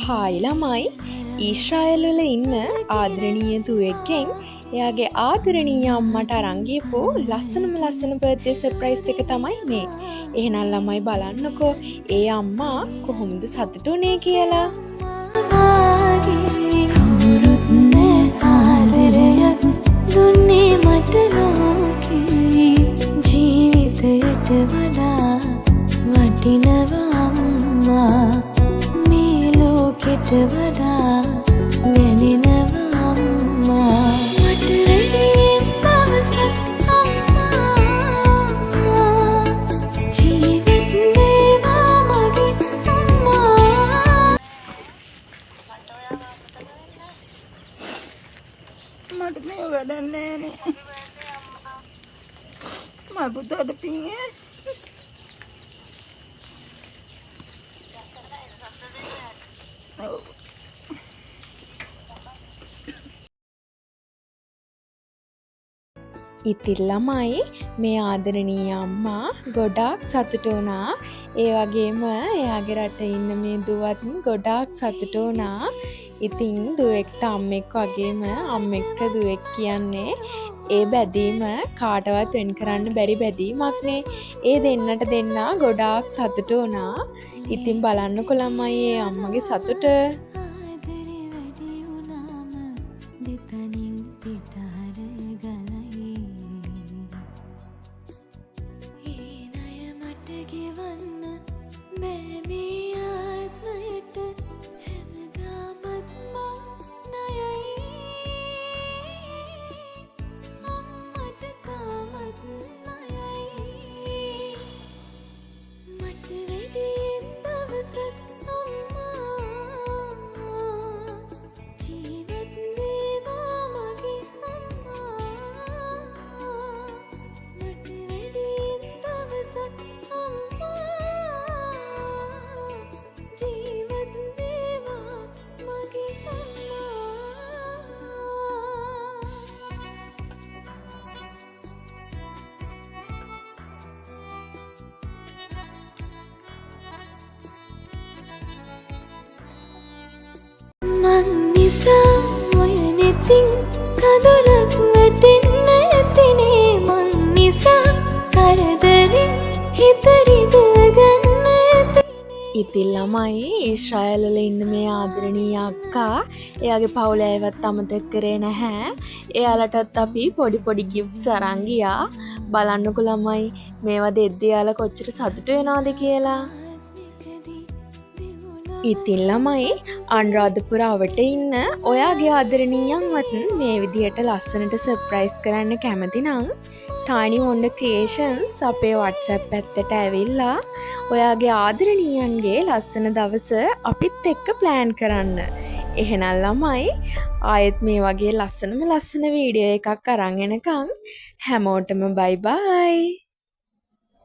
Hi ළමයි, ඊශ්‍රායල් වල ඉන්න ආදරණීය දුවෙක්ගෙන් එයාගේ ආදරණීය අම්මට අරන් ගියපු ලස්සනම ලස්සන බර්ත්ඩේ සර්ප්‍රයිස් එක තමයි මේ. එහෙනම් ළමයි බලන්නකෝ ඒ අම්මා කොහොමද සතුටු වුනේ කියලා. කවුරුත් නෑ ආදරයක් දුන්නේ මට ලෝකේ, ජීවිතයට වඩා වටිනවා අම්මා, මේ ලෝකෙට වඩා දැනෙනවා අම්මා. මට වැඩියෙන් දවසක් අම්මා ජීවත් වේවා මගේ අම්මා. මට මේ වැඩක් නෑනේ. මම පුතාට පින් ඈ. ඔව්. ඉතින් ළමයි, මේ ආදරණීය අම්මා ගොඩාක් සතුටු වුණා. ඒ වගේම එයාගේ රටේ ඉන්න මේ දුවත් ගොඩාක් සතුටු වුණා. ඉතින් දුවෙක්ට අම්මෙක් වගේම අම්මෙක්ට දුවෙක් කියන්නේ ඒ බැඳීම කාටවත් වෙන් කරන්න බැරි බැඳීමක්නේ. ඒ දෙන්නට දෙන්නා ගොඩාක් සතුටු වුණා. ඉතින් බලන්නකො ළමයි ඒ අම්මගේ සතුට. ආදරේ වැඩි වුණාම දෙතනින් පිටහර ගලයි. ඒ ණය මට ගෙවන්න බෑ මේ ආත්මයට, හැමදාමත් මං ණයයි. අම්මට තාමත් ණයයි. මට වැඩියෙන් දවසක් අම්මා ජීවත් වේවා මගේ අම්මා. මට වැඩියෙන් දවසක් අම්මා ජීවත් වේවා මගේ අම්මා. මං නිසා ඔය නෙතින් කඳුලක් වැටෙන්න ඇතිනේ, මං නිසා කරදරෙන් හිත රිදව ගන්න ඇතිනේ. ඉතින් ළමයි, ඊශ්‍රායල් වල ඉන්න මේ ආදරණීය අක්කා එයාගේ පවුලේ අයවත් අමතක කරේ නැහැ. එයාලටත් අපි පොඩි පොඩි ගිෆ්ට්ස් අරන් ගියා. බලන්නකො ළමයි මේවා දෙද්දි එයාලා කොච්චර සතුටු වෙනවද කියලා. ඉතින් ළමයි, අනුරාධපුර අවට ඉන්න ඔයාගේ ආදරණීයන්වත් මේ විදිහට ලස්සනට සර්ප්‍රයිස් කරන්න කැමති නම් ටයිනි වොන්ඩර් ක්‍රියේෂන්ස් අපේ WhatsApp පැත්තට ඇවිල්ලා ඔයාගේ ආදරණීයන්ගේ ලස්සන දවස අපිත් එක්ක ප්ලෑන් කරන්න. එහෙනම් ළමයි, ආයෙත් මේ වගේ ලස්සනම ලස්සන වීඩියෝ එකක් අරන් එනකන් හැමෝටම බයි බයි.